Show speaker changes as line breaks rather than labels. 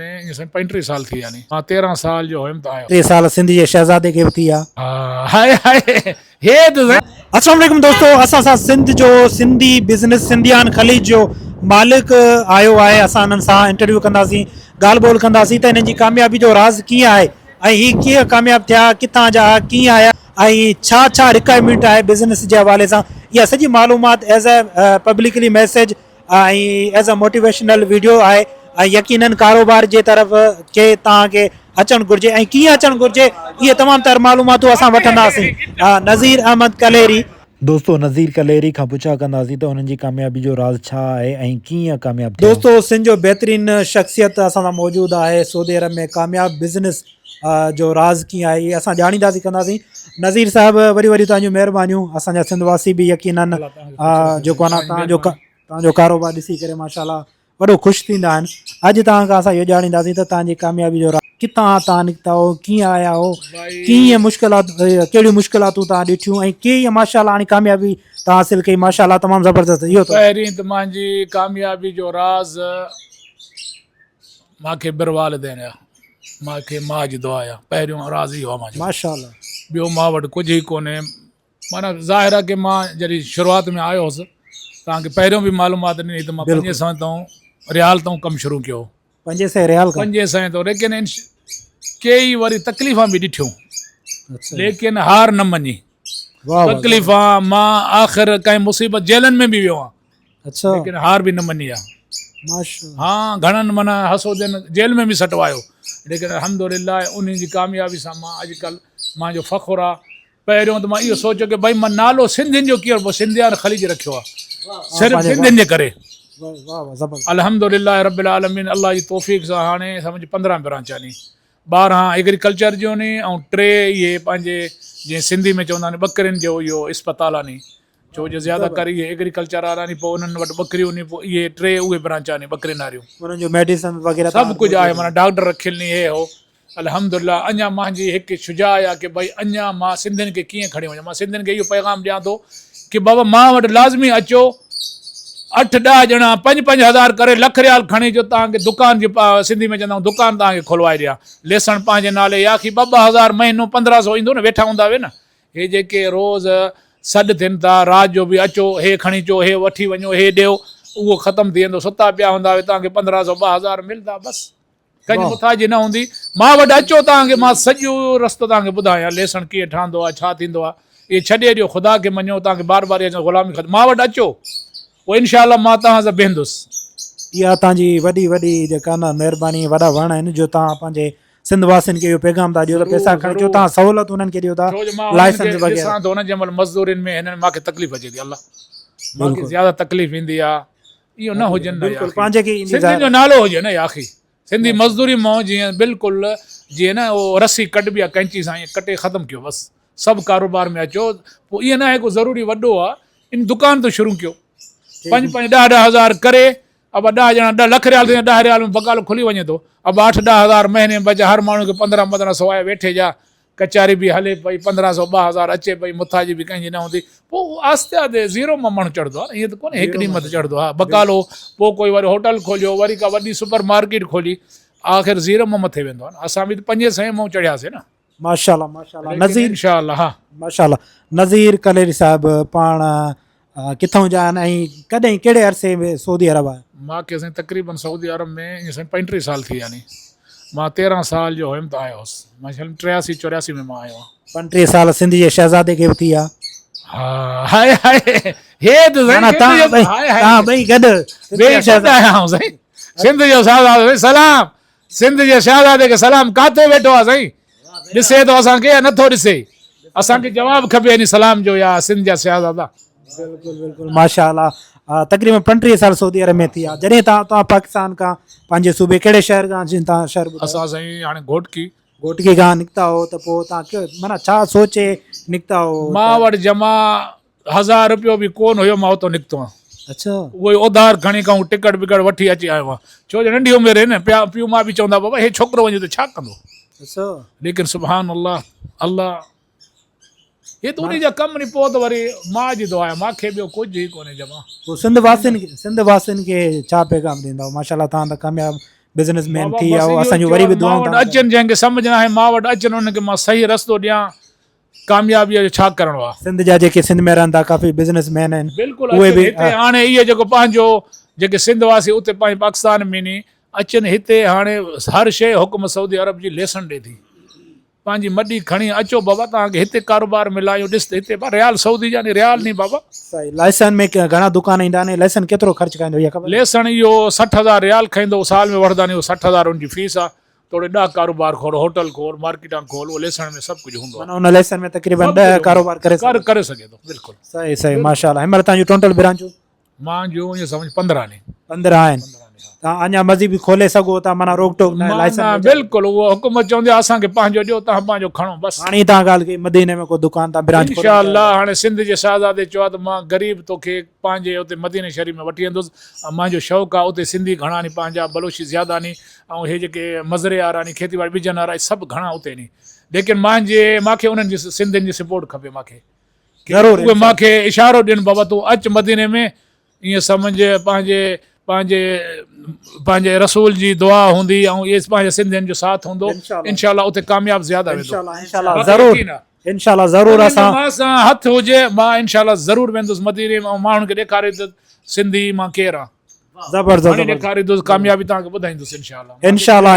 ۾ ائين سائين 35 سال ٿي ويا ني. مان 13 سال جو هيم ته آيو.
3 سال سنڌ جي شهزادي کي به ٿي ويا.
هاء هاء هي ته سائين.
السلام عليڪم دوستو اسان سان سنڌ جو سنڌي بزنس سنڌيان خليج جو مالڪ آيو آهي اسان انهن سان انٽرويو ڪنداسين ڳالهه ٻولهه ڪنداسين ته انهن جي ڪاميابي جو راز ڪيئن آهي ۽ هي ڪيئن ڪامياب ٿيا ڪٿان جا ڪيئن آيا ۽ ڇا ڇا رڪوائرمينٽ آهي بزنس جي حوالي سان اها سڄي معلومات as a publicly message ۽ as a motivational video آهي ۽ يقينن ڪاروبار جي طرف کي توهان کي اچڻ گهرجي ۽ ڪيئن اچڻ گهرجي اهي تمام تر معلوماتون اسان وٺنداسين نذير احمد ڪليري.
دوستو نذير ڪليري کان پڇا ڪنداسين ته انهن جي ڪاميابي جو راز ڇا آهي ۽ ڪيئن ڪامياب ٿيا.
دوستو سنڌ جو بهترين شخصيت اسان سان موجود آهي سعودي عرب ۾ ڪامياب بزنس جو راز ڪيئن آهي اهي اسان ڄاڻينداسين ڪنداسين نذير صاحب وڏي وڏي توهان جون مهربانيون اسان جا سنڌ واسي به يقينن جيڪو آهي توهان جو توهان جو ڪاروبار ڏسي ڪري ماشاء الله وڏو خوش ٿيندا آهن اڄ توهان کان اسان اهو ڄاڻينداسين ته توهان جي ڪاميابي جو راز ڪٿان توهان نڪتا هو ڪيئن آيا هو ڪيئن مشڪلات ڪهڙيون مشڪلاتون توهان ڏٺيون ۽ ڪيئن ماشاء الله هاڻي ڪاميابي توهان حاصل ڪئي ماشاء الله تمام زبردست اهو
پهرين ته مانجي ڪاميابي جو راز مان کي بر والدين آ مان کي ماء جي دعا آ پهريون راز اهو آ مان جو
ماشاءالله
ٻيو مان وٽ ڪجهه ئي ڪونهي معنيٰ ظاهر آ ڪي مان جڏهن شروعات ۾ آيو هوس توهان کي پهريون به معلومات ڏني ته مان پنجين سئين تون ريال تون ڪم شروع ڪيو
پنجين سئين ريال
کان پنجين سئين تون ليڪن ڪيئي وري تڪليفان به ڏٺيون ليڪن هار نه مڃي تڪليفان مان آخر ڪنهن مصيبت جيلن ۾ به ويو آهيان
اڇا
ليڪن هار به نه مڃي آ
ماشاءالله
ها گهڻن معنيٰ حسودين جيل ۾ به سٽوايو ليڪن الحمدلله انهي جي ڪاميابي سان مان اڄ ڪل مان جو فخر آ پهريون ته مان اهو سوچيو ڪي ڀائي مان نالو سنڌين جو ڪيئن پوء سنڌيان خليج رکيو آ صرف سنڌين جي ڪري الحمدلله رب العالمين الله جي توفيق سان هاڻي سمجھ 15 برانچ آني 12 ايگريڪلچر جون ني ۽ 3 اهي پنهنجي جيئن سنڌي ۾ چوندا آهن ٻڪرين جو اهو اسپتال آني ڇو جو زياده ڪر اهي ايگريڪلچر وارا ني پوء انهن وٽ ٻڪريون ني پوء اهي ٽي اهي برانچا ني ٻڪرين واريون.
انهن جو ميڊيسن وغيره
سڀ ڪجهه آهي معنيٰ ڊاڪٽر رکيل ني هي هو الحمدلله اڃا مانجي هڪ شجاع آ ڪي ڀئي اڃا مان سنڌين کي ڪيئن کڻي وڃان مان سنڌين کي اهو پيغام ڏيان ٿو ڪي بابا مان وٽ لازمي اچو اٺ ڏهه ڄڻا پنج پنج هزار ڪري لک ريال کڻي اچو توهان کي دڪان جي سنڌي ۾ چوندا آهيون دڪان توهان کي کولوائي ڏيان ليسڻ پنهنجي نالي يا اخي ٻه ٻه هزار مهينو 15 سو ايندو نه ويٺا هوندا وي نه هي جيڪي روز سڏ ٿين ٿا، رات جو به اچو، هي کڻي اچو، هي وٺي وڃو، هي ڏيو، اهو ختم ٿي ويندو، ستا پيا هوندا اهي توهان کي 15 سو 2000 ملدا بس ڪنهن جي محتاجي نه هوندي، مان وٽ اچو توهان کي مان سڄو رستو توهان کي ٻڌايان ليسڻ ڪيئن ٺهندو آهي ڇا ٿيندو آهي، اهي ڇڏي ڏيو خدا کي مڃو توهان کي بار بار اها چوان غلامي ختم مان وٽ اچو پوء انشاء الله مان توهان سان بيهندس.
اها توهان جي وڏي وڏي جيڪا نه مهرباني وڏا وڻ آهن جو توهان پنهنجي سنڌ واسين کي اهو پيغام ٿا ڏيو ته پئسا
ضرور
کڻي اچو
ضرور
توهان سهولت انهن کي ڏيو ٿا
ڇو جو مان انهن کي
لائسنس وغيره.
ڏسان ٿو نه جنهن مهل مزدورين ۾ هنن مان کي تڪليف اچي ٿي الله مان کي
بلڪل
زياده تڪليف ايندي آ اهو نه هجن نه
بلڪل
ياخي
پنهنجي کي ايندي
سنڌين
ظاهر
جو نالو هجي نه ياخي سنڌي مزدوري مون جيئن بلڪل جيئن نه اهو رسي ڪڍبي آ ڪئنچي سان ائين ڪٽي ختم ڪيو بس سڀ ڪاروبار ۾ اچو پوء ائين نه آهي ڪو ضروري وڏو آ ان دڪان تون شروع ڪيو پنج پنج ڏهه ڏهه هزار ڪري ابا ڏهه ڄڻا ڏهه لک ريال ٿيندا ڏهه ريال ۾ بقالو کلي وڃي ٿو ابا اٺ ڏهه هزار مهيني ۾ بچا هر ماڻهو کي 15 15 سو آيا ويٺي جا ڪچهري به هلي پئي 15 سو 2000 اچي پئي مٿاجي به ڪنهن جي نه هوندي پوء آهستي آهستي زيرو مان ماڻهو چڙهندو آهي ائين ته ڪونهي هڪ ڏينهن مٿي چڙهندو ها بقالو پوء ڪوئي وري هوٽل کوليو وري ڪا وڏي سپر مارڪيٽ کولي آخر زيرو مان مٿي ويندو آهي نه اسان به ته پنجين سئين مان چڙهياسي نه.
ماشاءالله ماشاءالله
ليڪن
نذير
انشاء الله ها.
ماشاءالله نذير ڪليري صاحب پاڻ ڪٿئون جا آهن ۽ ڪڏهن ڪهڙي عرصي ۾ سعودي عرب آيا؟
مان کي سائين تقريبن سعودي عرب ۾ ائين سائين 35 سال ٿي ويا ني مان 13 سال جو هيم ته آيو هوس مان خيال 83 84 ۾ مان آيو آهيان.
35 سال سنڌ جي شهزادي کي به ٿي ويا.
ها هاء هاء هي ته سائين
معنيٰ
سنڌ
تان
جو
ٻئي
هاء هاء
تان ٻئي گڏ سنڌ
ٻئي
جا
گڏ
شهزادا.
آيا آهيون سائين سنڌ جو شهزادو سائين سلام سنڌ جي شهزادي کي سلام ڪاٿي ويٺو آ سائين ڏسي ٿو اسان کي يا نٿو ڏسي اسان کي جواب کپي اني سلام جو يا سنڌ جا شهزادا.
بلڪل بلڪل ماشاء الله تقريبا 35 سال سعودي عرب ۾ ٿي آ جڏهن تان تان پاڪستان کان پنهنجي صوبي ڪهڙي شهر کان جن تان شهر ٻڌايو
اسان سائين هاڻي گهوٽڪي
گهوٽڪي کان نڪتا هو ته پوء تان معنيٰ ڇا سوچي نڪتا هو
مان وٽ جمع هزار روپيو به ڪون هيو مان اتو نڪتو آهيان.
اڇا.
اهو ئي اوڌار کڻي ڪائون ٽڪٽ بڪٽ وٺي اچي آيو آهيان. ڇو جو ننڍي عمر هئي نه پيا پيء ماء به چوندا بابا هي ڇوڪرو وڃي ته ڇا ڪندو.
اڇا.
ليڪن سبحان الله الله هي ته انهي جا ڪم ني پوء ته وري ماء جي دعا آهي مان کي ٻيو ڪجهه ئي ڪونهي جمع.
پوء سنڌ واسين کي سنڌ واسين کي ڇا پيغام ڏيندؤ ماشاءالله توهان ته ڪامياب بزنس مين
بابا
ٿي
بس
آئو
اهو
اسان جون
چيو
وري
آهي
به
مان
دعائون
وٽ
توهان سان.
اچن جنهن کي سمجهه ناهي مان وٽ اچن انهن کي مان صحيح رستو ڏيان ڪاميابيء جو ڇا ڪرڻو آهي.
سنڌ جا جيڪي سنڌ ۾ رهن ٿا ڪافي بزنس مين آهن
بلڪل
اهي
اچن
به
هتي هاڻي اهي جيڪو پنهنجو جيڪي سنڌ واسي اتي پنهنجي پاڪستان ۾ ني اچن هتي هاڻي هر شيء حڪم سعودي عرب جي ليسن ڏي ٿي پنهنجي مڏي کڻي اچو بابا توهان کي هتي ڪاروبار ملايون ڏس ته هتي با ريال سعودي جا ني ريال ني بابا.
سائين لائسن ۾ گهڻا دڪان ايندا آهن لائسن ڪيترو خرچ کائيندو اها خبر.
ليسڻ اهو 60 هزار ريال کائيندو سال ۾ وٺندا ني اهو 60 هزار ان جي فيس آ توڙي ڏهه ڪاروبار کول هوٽل کول مارڪيٽان کول اهو ليسڻ ۾ سڀ ڪجهه هوندو آ.
معنيٰ ان ليسن ۾ تقريبن
سڀ
ڏهه
ڪجهه
ڪاروبار ڪري
ڪر
سگهي
ڪري سگهي ٿو بلڪل.
صحيح صحيح ماشاء الله هن مهل توهان جون ٽوٽل برانچون.
مان جون ائين سمجھ 15 ني.
15 آهن توهان اڃا مزيد به کولي سگهو ٿا معنيٰ روڪ ٽوڪ ناهي لائسنس
معنيٰ بلڪل اهو حڪومت چوندي آهي اسان کي پنهنجو ڏيو توهان پنهنجو کڻو بس.
هاڻي توهان ڳالهه ڪئي مديني ۾ ڪو دڪان تان برانچ کولڻ
انشاء الله هاڻي سنڌ جي شهزادي چيو آهي ته مان غريب توکي پنهنجي اتي مديني شريف ۾ وٺي ويندس ۽ مانجو شوق آهي اتي سنڌي گهڻا ني پنهنجا بلوچي زياده ني ۽ هي جيڪي مزري وارا ني کيتي ٻاڙي ٻجن وارا سڀ گهڻا اتي ني ليڪن مانجي ماکي انهن جي سنڌين جي سپورٽ کپي ماکي
ضرور
اهي مان کي اشارو ڏين بابا تون اچ مديني ۾ ائين سمجھ پنهنجي پنهنجي پنهنجي رسول جي دعا هوندي ۽ اهي پنهنجي سنڌين جو ساٿ هوندو انشاء الله اتي ڪامياب زياده ويندو
انشاء الله ضرور انشاء الله ضرور اسان
مان سان هٿ هجي مان انشاء الله ضرور ويندس مديني ۾ ماڻهن کي ڏيکاريندس سنڌي مان ڪير آ
زبردست
ڏيکاريندس ڪاميابي توهان کي ٻڌائيندس انشاء الله
انشاء الله.